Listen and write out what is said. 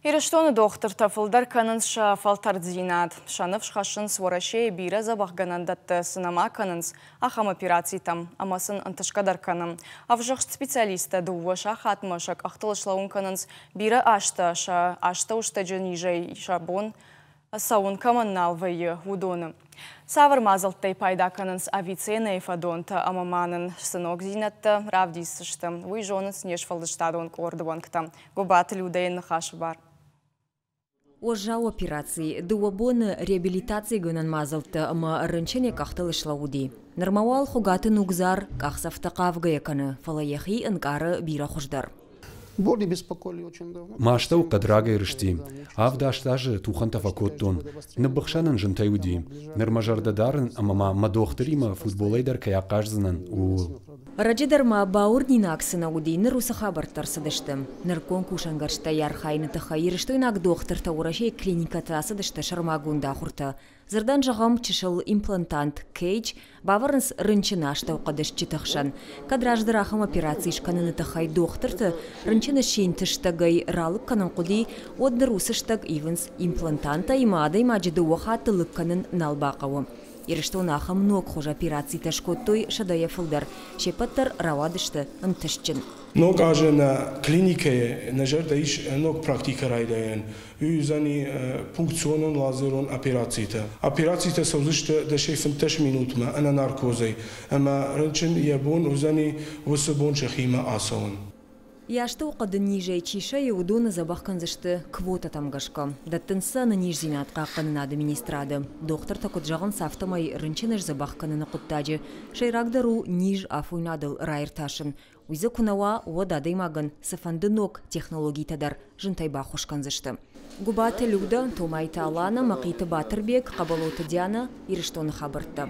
Ирыстоны дохтыртӕ фылдӕр кӕнынц сӕ фӕлтӕрддзинад. Сӕ ныфс хӕссынц, Уӕрӕсейы бирӕ дзӕбӕхгӕнӕндӕтты цы нӕма кӕнынц, ахӕм операцитӕм. Ӕмӕ сын ӕнтысгӕ дӕр кӕны. Ӕвзыгъд специалисттӕ 2 сахатмӕ сӕ къӕхтыл слӕууын кӕнынц бирӕ азтӕ сӕ астӕуыстӕджы низӕй сӕ бон цӕуын кӕмӕн нал вӕййы, уыдоны. Цавӕр мадзӕлттӕй пайда кӕнынц Авиценнӕйы фӕдонтӕ ӕмӕ ма нын цы ногдзинӕдтӕ равдисдзысты, уый зонынц не сфӕлдыстадон къорды уӕнгтӕ. Гуыбаты Людӕйы ныхасы бар. Уӕззау операци, 2 боны реабилитацигӕнӕн мадзӕлттӕ ӕмӕ рынчын йӕ къӕхтыл слӕууыди. Нырма уал Хуыгаты Нугзар къахдзӕфтӕ хъавгӕйӕ кӕны, фӕлӕ йӕхи ӕнкъары бирӕ хуыздӕр. Мӕ астӕуыхъӕд рагӕй рысти. 7-8 азы тухӕнтӕ фӕкодтон. Ныббыхсӕн ын зынтӕй уыди. Ныр мӕ зӕрдӕ дарын ӕмӕ ма мӕ дохтыримӕ футболӕй дӕр кӕй ахъаздзынӕн, ууыл. Ӕрӕджы дӕр ма бауырнинаг цы нӕ уыди, ныр уыцы хабӕрттӕ ӕрцыдысты. Нырыккон кусӕнгӕрзтӕй архайыны тыххӕй ирыстойнаг дохтыртӕ Уӕрӕсейы клиникӕты ацыдысты сӕрмагонд ахуыртӕ. Дзырдӕн зӕгъӕм, чысыл имплантант Кейдж бавӕрынц рынчыны астӕухъӕды стджыты хсӕн. Кӕд раздӕр ахӕм операци скӕныны тыххӕй дохтырты рынчыны синты стӕгӕй ралыг кӕнын хъуыди, уӕд ныр уыцы стӕг ивынц имплантантӕй ӕмӕ адӕймаджы 2 хатты лыг кӕнын нал бахъӕуы. Ирыстоны ахӕм ног хуыз операцитӕ скодтой 100-йӕ фылдӕр. Се ппӕт дӕр рауадысты ӕнтыстджын. Ног азы нӕ клиникӕйы нӕ зӕрдӕ ис ног практикӕ райдайӕн. Уый уыдзӕни пункционон лазерон операцитӕ. Операцитӕ цӕудзысты 10-15 минутмӕ ӕнӕ наркозӕй, ӕмӕ рынчын йӕ бон уыдзӕни уыцы бон сӕхимӕ ацӕуын. Йӕ астӕухъӕды низӕй чи сӕйы, уыдоны дзӕбӕх кӕндзысты квотӕтӕм гӕсгӕ. Дӕттынц сӕ ӕнӕниздзинад хъахъхъӕнынады министрады. Дохтыртӕ куыд зӕгъынц, афтӕмӕй рынчыны сдзӕбӕх кӕныны хъуыддаджы сӕйрагдӕр у низ афойнадыл раиртасын. Уый дзы куы нӕ уа, уӕд адӕймагӕн цыфӕнды ног технологитӕ дӕр зынтӕй баххуыс кӕндзысты. Гуыбаты Людӕ, Томайты Алана, Мӕхъиты Батырбег, Хъӕбӕлоты Диана, Ирыстоны хабӕрттӕ.